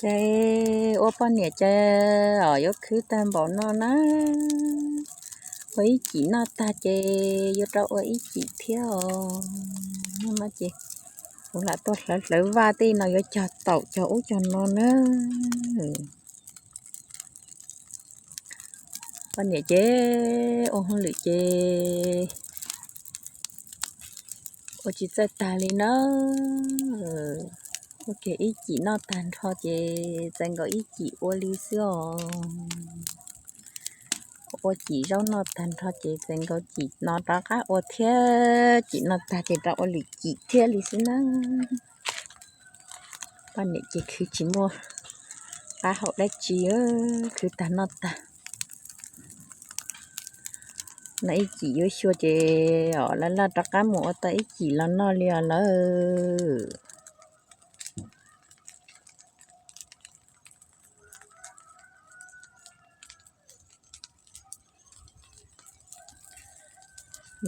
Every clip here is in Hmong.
Ces ua poj niam ces os yuav khwv tag npaum no na, ua ib cim noj tag ces yuav rov ua ib cim thiab os. No ces kuv lam tuaj hlawv hlawv vaj tej no yuav cog taum cog ub cog no na. Poj niam ces ua hauj lwm ces ua tsis txawj tag li na. Ua kiag ib cim noj tag nrho ces txais nkaus ib cim ua li xwb os. Ua cim zaub noj tag nrho ces txais nkaus cim no rov qab ua thiab, cim no tag ces rov ua lwm cim thiab li xwb na. Poj niam ces khwv tsis muaj qab hau dab tsi, khwv tag noj tag. No ib cim yuav xyuas ces os laj laj rov qab mus ua tau ib cim los noj li os lawm.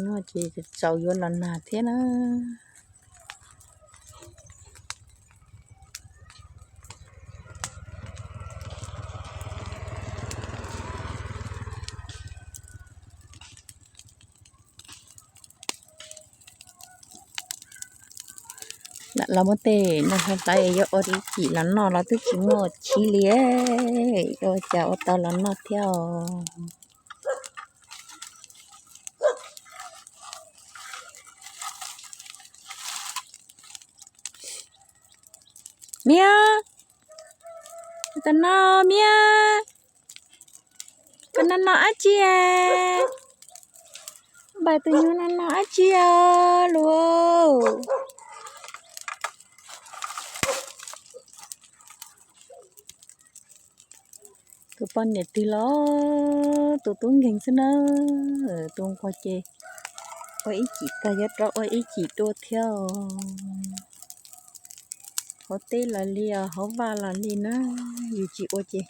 Noj ces txaus yuav los nag thiab na. Lam los muab tej no hla hlawv yuav ua ib cim los noj los twb tsis muaj chiv li, ua cas ua tau los noj thiab os. Miab, koj no miab, koj no no dab tsi? Npawg tus nyuj no no dab tsi os luag? Tus poj niam twg los tus tub nkeeg xwb na, tus nquag ces ua ib cim tag yuav rov ua ib cim dua thiab os. Hauv teb los li os, hauv vaj los li na, yus tsis ua ces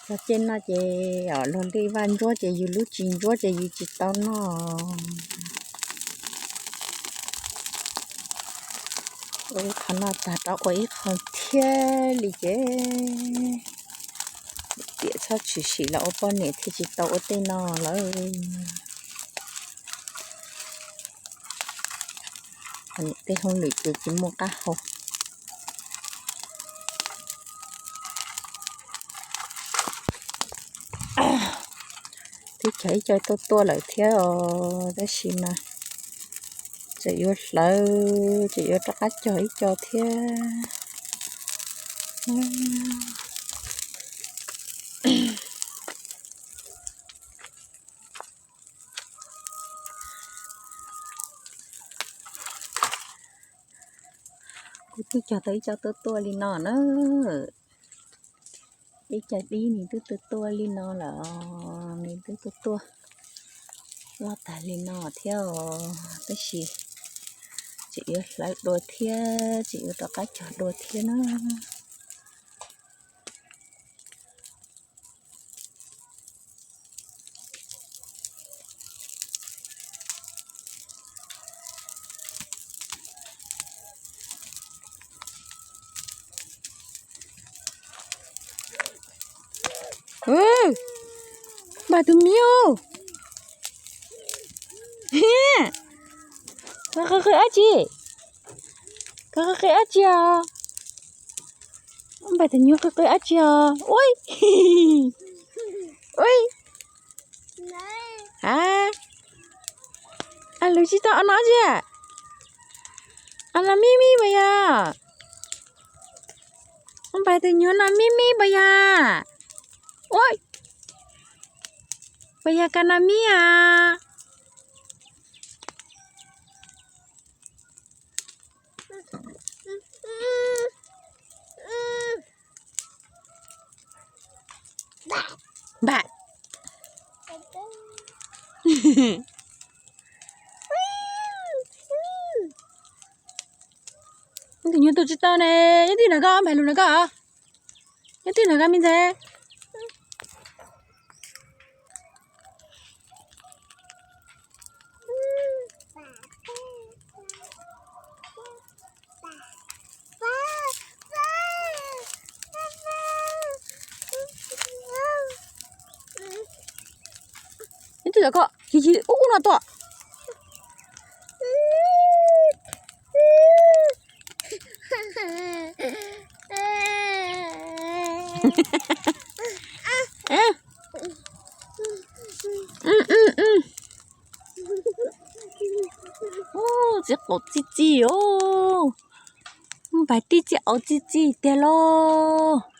txog caij no ces os luag ncej vaj ntsuab ces yus lub tsis ntsuab ces yus tsis tau noj. Ua ib qho noj tag rov ua ib qho thiab li ces tiam txhob tshwm sim los ua poj niam thiaj tsis tau ua tej no lawm. Tej hauj lwm ces tsis muaj qab hau. Twb cog ib co tuaj tuaj lawm thiab os, tab sis mas tseem yuav hlawv, tseem yuav rov qab cog ib co thiab. Kuv twb cog tau ib co tuaj tuaj li no na. Ib co dib nws twb tuaj tuaj li no lawm, nws twb tuaj tuaj loj tag li no thiab os, tab sis tseem yuav hlawv dua thiab, tseem yuav rov qab cog dua thiab na. Npawg tus miv, koj qw qw dab tsi? Koj qw qw dab tsi os? Npawg tus nyuj qw qw dab tsi os? Ui, ui, a, lwv tsis tau no dab tsi? A, no mib mib puas yog? Npawg tus nyuj no mib mib puas yog? Ui, puas yog koj no mib a? Npam. Tus nyuj tu tsis tau ne, nyob twg nrog koj, npam lus nrog koj, nyob twg nrog koj me ntxhais? Yog koj yig yig ub ub no tuaj. Txiv qaub txi txiv os. Npais tib txiv qaub txi txiv tiag lauj.